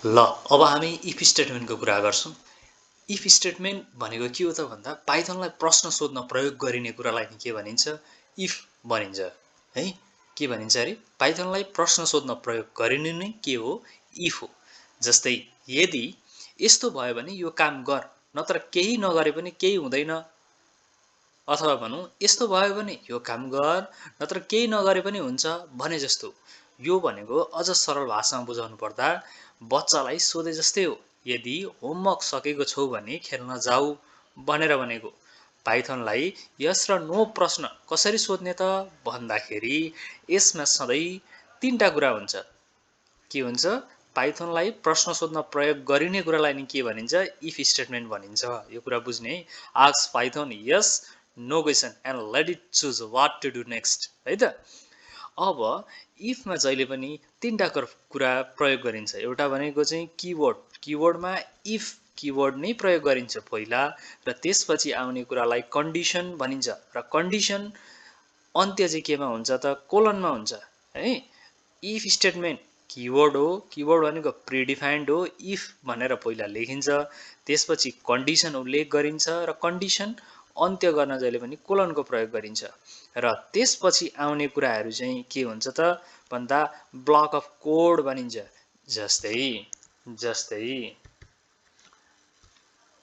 ल अब हामी इफ स्टेटमेन्टको कुरा गर्छौं। इफ स्टेटमेन्ट भनेको के हो त भन्दा पाइथनलाई प्रश्न सोध्न प्रयोग गरिने कुरालाई के भनिन्छ? इफ भनिन्छ है। के भनिन्छ अरे पाइथनलाई प्रश्न सोध्न प्रयोग गरिने नै के हो? इफ हो। जस्तै यदि यस्तो भयो भने यो काम गर, नत्र केही नगरे पनि केही हुँदैन। अथवा भनौं यस्तो भयो भने यो काम गर, नत्र केही नगरे पनि हुन्छ भने जस्तो। यो भनेको अझ सरल भाषामा बुझाउनु पर्दा बच्चालाई सोधे जस्तै हो। यदि होमवर्क सकेको छौ भने खेल्न जाऊ भनेर भनेको। पाइथनलाई यस र नो प्रश्न कसरी सोध्ने त भन्दाखेरि यसमा सधैँ तीनटा कुरा हुन्छ। के हुन्छ? पाइथनलाई प्रश्न सोध्न प्रयोग गरिने कुरालाई नि के भनिन्छ? इफ स्टेटमेन्ट भनिन्छ। यो कुरा बुझ्ने है। Ask Python yes no question and let it choose what to do next, है त। अब इफमा जहिले पनि तीनटा कुरा प्रयोग गरिन्छ। एउटा भनेको चाहिँ किवर्ड। किवर्डमा इफ किवर्ड नै प्रयोग गरिन्छ पहिला, र त्यसपछि आउने कुरालाई कन्डिसन भनिन्छ। र कन्डिसन अन्त्य चाहिँ केमा हुन्छ त? कोलनमा हुन्छ है। इफ स्टेटमेन्ट किवर्ड हो। किवर्ड भनेको प्रिडिफाइन्ड हो। इफ भनेर पहिला लेखिन्छ, त्यसपछि कन्डिसन उल्लेख गरिन्छ, र कन्डिसन अन्त्य गर्न जहिले पनि कोलनको प्रयोग गरिन्छ। र त्यसपछि आउने कुराहरू चाहिँ के हुन्छ त भन्दा ब्लक अफ कोड भनिन्छ। जस्तै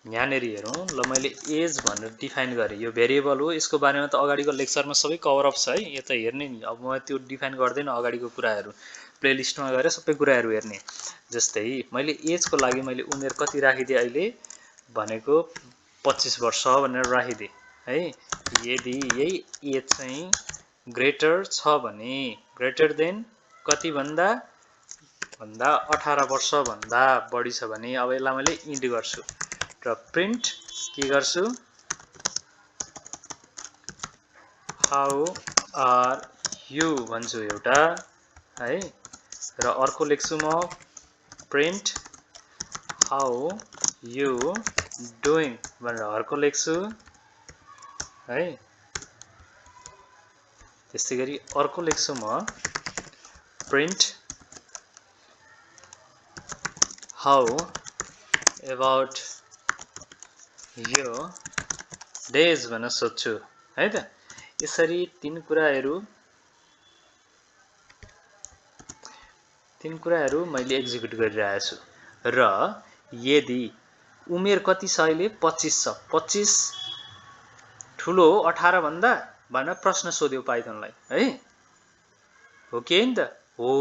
यहाँनेरि हेरौँ। ल मैले एज भनेर डिफाइन गरेँ। यो भेरिएबल हो। यसको बारेमा त अगाडिको लेक्चरमा सबै कभर अप छ है। यो त हेर्ने नि। अब म त्यो डिफाइन गर्दैन अगाडिको कुराहरू। प्लेलिस्टमा गएर सबै कुराहरू हेर्ने। जस्तै मैले एजको लागि मैले उमेर कति राखिदिएँ अहिले भनेको 25 वर्ष भनेर राखिदिएँ है। यदि यही एज चाहिँ ग्रेटर छ भने, ग्रेटर देन कति भन्दा 18 वर्ष भन्दा बढी छ भने अब यसलाई मैले इन्ट गर्छु र प्रिन्ट के गर्छु? हाउ आर यु भन्छु एउटा है, र अर्को लेख्छु म प्रिन्ट हाउ यु डुइङ भनेर अर्को लेख्छु है। त्यस्तै गरी अर्को लेख्छु म प्रिन्ट हाउ अबाउट यो डेज भनेर सोध्छु है त। यसरी तीन कुराहरू मैले एक्जिक्युट गरिरहेको छु। र यदि उमेर कति छ अहिले? 25 छ। 25 ठुलो हो 18 भन्दा भनेर प्रश्न सोध्यो पाइथनलाई है। हो कि हैन त? हो।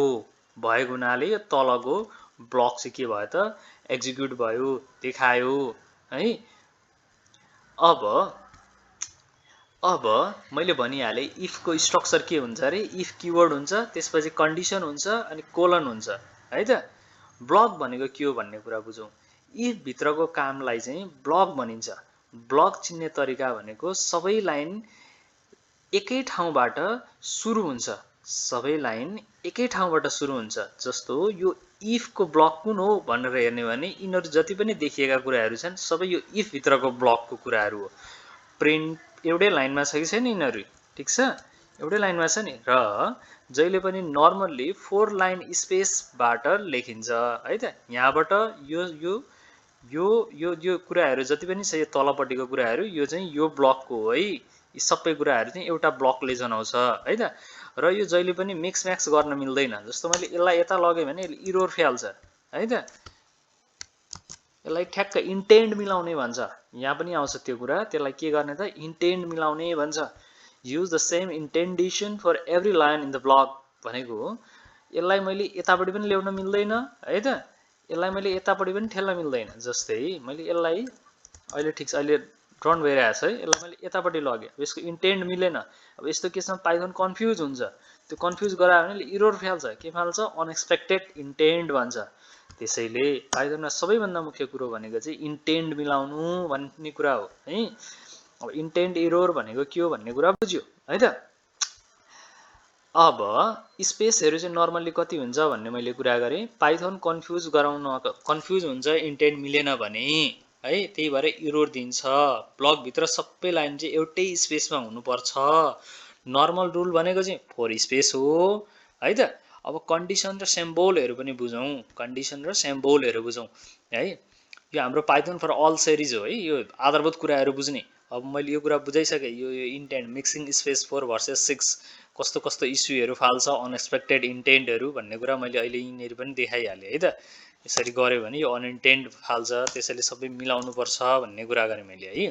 भएको हुनाले यो तलको ब्लक चाहिँ के भयो त? एक्जिक्युट भयो, देखायो है। अब मैले भनिहालेँ इफको स्ट्रक्चर के हुन्छ अरे? इफ किवर्ड हुन्छ, त्यसपछि कन्डिसन हुन्छ, अनि कोलन हुन्छ है त। ब्लक भनेको के हो भन्ने कुरा बुझौँ। इफ भित्रको कामलाई चाहिँ ब्लक भनिन्छ। ब्लक चिन्ने तरिका भनेको सबै लाइन एकै ठाउँबाट सुरु हुन्छ। सबै लाइन एकै ठाउँबाट सुरु हुन्छ। जस्तो यो इफको ब्लक कुन हो भनेर हेर्ने भने यिनीहरू जति पनि देखिएका कुराहरू छन् सबै यो इफ भित्रको ब्लकको कुराहरू हो। प्रिन्ट एउटै लाइनमा छ कि छैन यिनीहरू? ठिक छ, एउटै लाइनमा छ नि। र जहिले पनि नर्मल्ली 4 लाइन स्पेसबाट लेखिन्छ है त। यहाँबाट यो कुराहरू जति पनि छ, यो तलपट्टिको कुराहरू, यो चाहिँ यो ब्लकको हो है। यी सबै कुराहरू चाहिँ एउटा ब्लकले जनाउँछ है त। र यो जहिले पनि मिक्स म्याक्स गर्न मिल्दैन। जस्तो मैले यसलाई यता लगेँ भने इरोर फ्याल्छ है त। यसलाई ठ्याक्क इन्टेन्ड मिलाउने भन्छ। यहाँ पनि आउँछ त्यो कुरा। त्यसलाई के गर्ने त? इन्टेन्ड मिलाउने भन्छ। Use the same indentation for every line in the block भनेको हो। यसलाई मैले यतापट्टि पनि ल्याउन मिल्दैन है त। यसलाई मैले यतापट्टि पनि ठेल्न मिल्दैन। जस्तै मैले यसलाई अहिले ठिक छ, अहिले रन भइरहेको छ है। यसलाई मैले यतापट्टि लगेँ, यसको इन्टेन्ड मिलेन। अब यस्तो केसमा पाइथन कन्फ्युज हुन्छ। त्यो कन्फ्युज गरायो भने इरोर फाल्छ। के फाल्छ? अनएक्सपेक्टेड इन्टेन्ड भन्छ। त्यसैले पाइथनमा सबैभन्दा मुख्य कुरो भनेको चाहिँ इन्टेन्ड मिलाउनु भन्ने कुरा हो है। अब इन्टेन्ड इरोर भनेको के हो भन्ने कुरा बुझ्यो है त। अब स्पेसहरू चाहिँ नर्मल्ली कति हुन्छ भन्ने मैले कुरा गरेँ। पाइथन कन्फ्युज हुन्छ इन्टेन्ड मिलेन भने है। त्यही भएर इरोर दिन्छ। ब्लकभित्र सबै लाइन चाहिँ एउटै स्पेसमा हुनुपर्छ। नर्मल रुल भनेको चाहिँ 4 स्पेस हो है त। अब कन्डिसन र सिम्बोलहरू पनि बुझौँ, कन्डिसन र सिम्बोलहरू बुझौँ है। यो हाम्रो पाइथन फर अल सिरिज हो है, यो आधारभूत कुराहरू बुझ्ने। अब मैले यो कुरा बुझाइसकेँ, यो इन्टेन्ट मिक्सिङ स्पेस 4 भर्सेस 6 कस्तो कस्तो इस्युहरू फाल्छ, अनएक्सपेक्टेड इन्टेन्टहरू भन्ने कुरा मैले अहिले यिनीहरू पनि देखाइहालेँ है त। यसरी गऱ्यो भने यो अनइन्टेन्ट फाल्छ, त्यसैले सबै मिलाउनुपर्छ भन्ने कुरा गरेँ मैले है।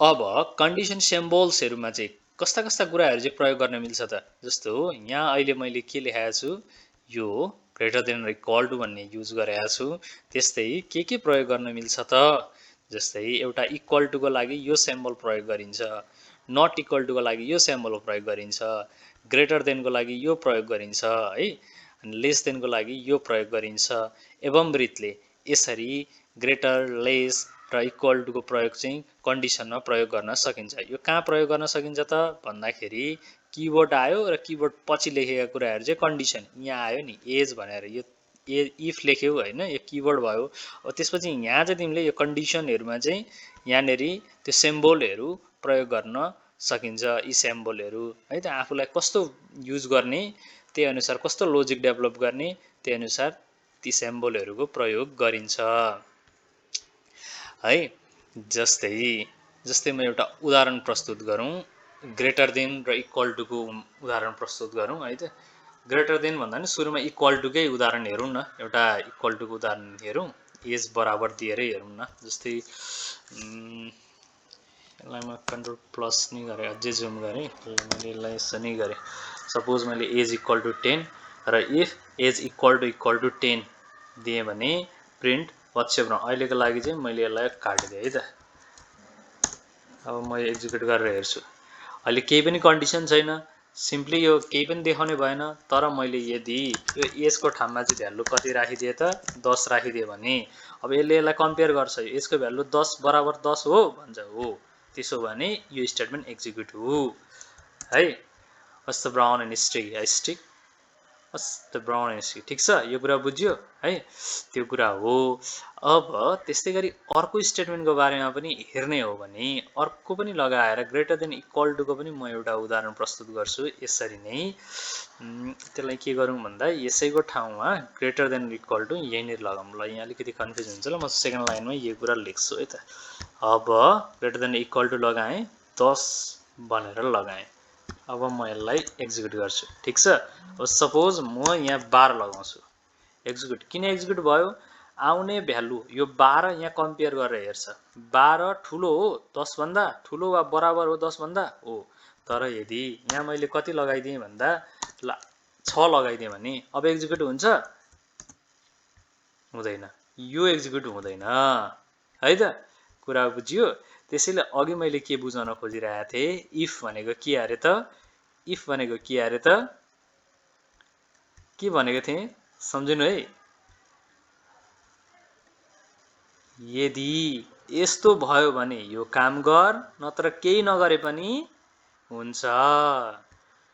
अब कन्डिसन सिम्बोल्सहरूमा चाहिँ कस्ता कस्ता कुराहरू चाहिँ प्रयोग गर्न मिल्छ त, जस्तो यहाँ अहिले मैले के लेखाएको छु, यो ग्रेटर देन र इक्वल टु भन्ने युज गरेको छु। त्यस्तै के प्रयोग गर्न मिल्छ त, जस्तै एउटा इक्वल टुको लागि यो सिम्बल प्रयोग गरिन्छ, नट इक्वल टुको लागि यो सिम्बल प्रयोग गरिन्छ, ग्रेटर देनको लागि यो प्रयोग गरिन्छ है, लेस देनको लागि यो प्रयोग गरिन्छ। एवं रीतले यसरी ग्रेटर, लेस र इक्वल टुको प्रयोग चाहिँ कन्डिसनमा प्रयोग गर्न सकिन्छ। यो कहाँ प्रयोग गर्न सकिन्छ त भन्दाखेरि किवर्ड आयो र किवर्ड पछि लेखेका कुराहरू चाहिँ कन्डिसन, यहाँ आयो नि एज भनेर, यो इफ लेख्यौ होइन, यो किवर्ड भयो। अब त्यसपछि यहाँ चाहिँ तिमीले यो कन्डिसनहरूमा चाहिँ यहाँनिर त्यो सिम्बोलहरू प्रयोग गर्न सकिन्छ, यी सिम्बोलहरू है त। आफूलाई कस्तो युज गर्ने त्यही अनुसार, कस्तो लोजिक डेभलप गर्ने त्यही अनुसार ती सिम्बोलहरूको प्रयोग गरिन्छ है। जस्तै म एउटा उदाहरण प्रस्तुत गरौँ, ग्रेटर देन र इक्वल टुको उदाहरण प्रस्तुत गरौँ है त। ग्रेटर देन भन्दा नि सुरुमा इक्वल टुकै उदाहरण हेरौँ न, एउटा इक्वल टुको उदाहरण हेरौँ, एज बराबर दिएरै हेरौँ न। जस्तै यसलाई म कन्ट्रोल प्लस नै गरेँ, अझै जुम गरेँ, मैले यसलाई यसो नै गरेँ। सपोज मैले एज इक्वल टु 10 र इफ एज इक्वल टु 10 दिएँ भने प्रिन्ट पछि ब्राउन। अहिलेको लागि चाहिँ मैले यसलाई काटिदिएँ है त। अब म एक्जिक्युट गरेर हेर्छु, अहिले केही पनि कन्डिसन छैन, सिम्पली यो केही पनि देखाउने भएन। तर मैले यदि यो एजको ठाउँमा चाहिँ भ्यालु कति राखिदिएँ त, 10 राखिदिएँ भने अब यसले यसलाई कम्पेयर गर्छ, यसको भ्यालु 10 बराबर 10 हो भन्छ, हो। त्यसो भने यो स्टेटमेन्ट एक्जिक्युट हो है। हस् त ब्राउन एन्ड स्टिक, हस् त ब्राउन एन्ड स्टिक, ठिक छ, यो कुरा बुझ्यो है, त्यो कुरा हो। अब त्यस्तै गरी अर्को स्टेटमेन्टको बारेमा पनि हेर्ने हो भने अर्को पनि लगाएर ग्रेटर देन इक्वल टुको पनि म एउटा उदाहरण प्रस्तुत गर्छु। यसरी नै त्यसलाई के गरौँ भन्दा यसैको ठाउँमा ग्रेटर देन इक्वल टु यहीँनिर लगाऊँ। ल यहाँ अलिकति कन्फ्युज हुन्छ, ल म सेकेन्ड लाइनमा यो कुरा लेख्छु है त। अब ग्रेटर देन इक्वल टु लगाएँ, 10 भनेर लगाएँ। अब म यसलाई एक्जिक्युट गर्छु, ठिक छ। अब सपोज म यहाँ 12 लगाउँछु, एक्जिक्युट। किन एक्जिक्युट भयो, आउने भ्यालु यो 12 यहाँ कम्पेयर गरेर हेर्छ, 12 ठुलो हो 10 भन्दा, ठुलो वा बराबर हो 10 भन्दा, हो। तर यदि यहाँ मैले कति लगाइदिएँ भन्दा 6 लगाइदिएँ भने अब एक्जिक्युट हुन्छ, हुँदैन, यो एक्जिक्युट हुँदैन है त। कुरा बुझ्यो। त्यसैले अघि मैले के बुझाउन खोजिरहेको थिएँ, इफ भनेको के अरे त, इफ भनेको के अरे त, के भनेको थिएँ सम्झिनु है। यदि यस्तो भयो भने यो काम गर, नत्र केही नगरे पनि हुन्छ।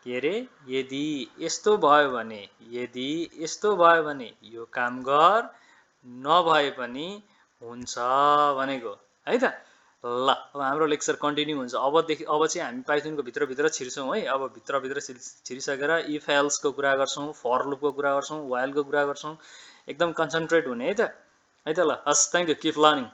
के अरे, यदि यस्तो भयो भने, यदि यस्तो भयो भने यो काम गर, नभए पनि हुन्छ भनेको है त। ल अब हाम्रो लेक्चर कन्टिन्यू हुन्छ। अब चाहिँ हामी पाइथनको भित्र छिर्छौँ है। अब भित्र छिरिसकेर इफ एल्सको कुरा गर्छौँ, फर लुपको कुरा गर्छौँ, वाइलको कुरा गर्छौँ। एकदम कन्सन्ट्रेट हुने है त। ल हस्, थ्याङ्क यू, किप लर्निङ।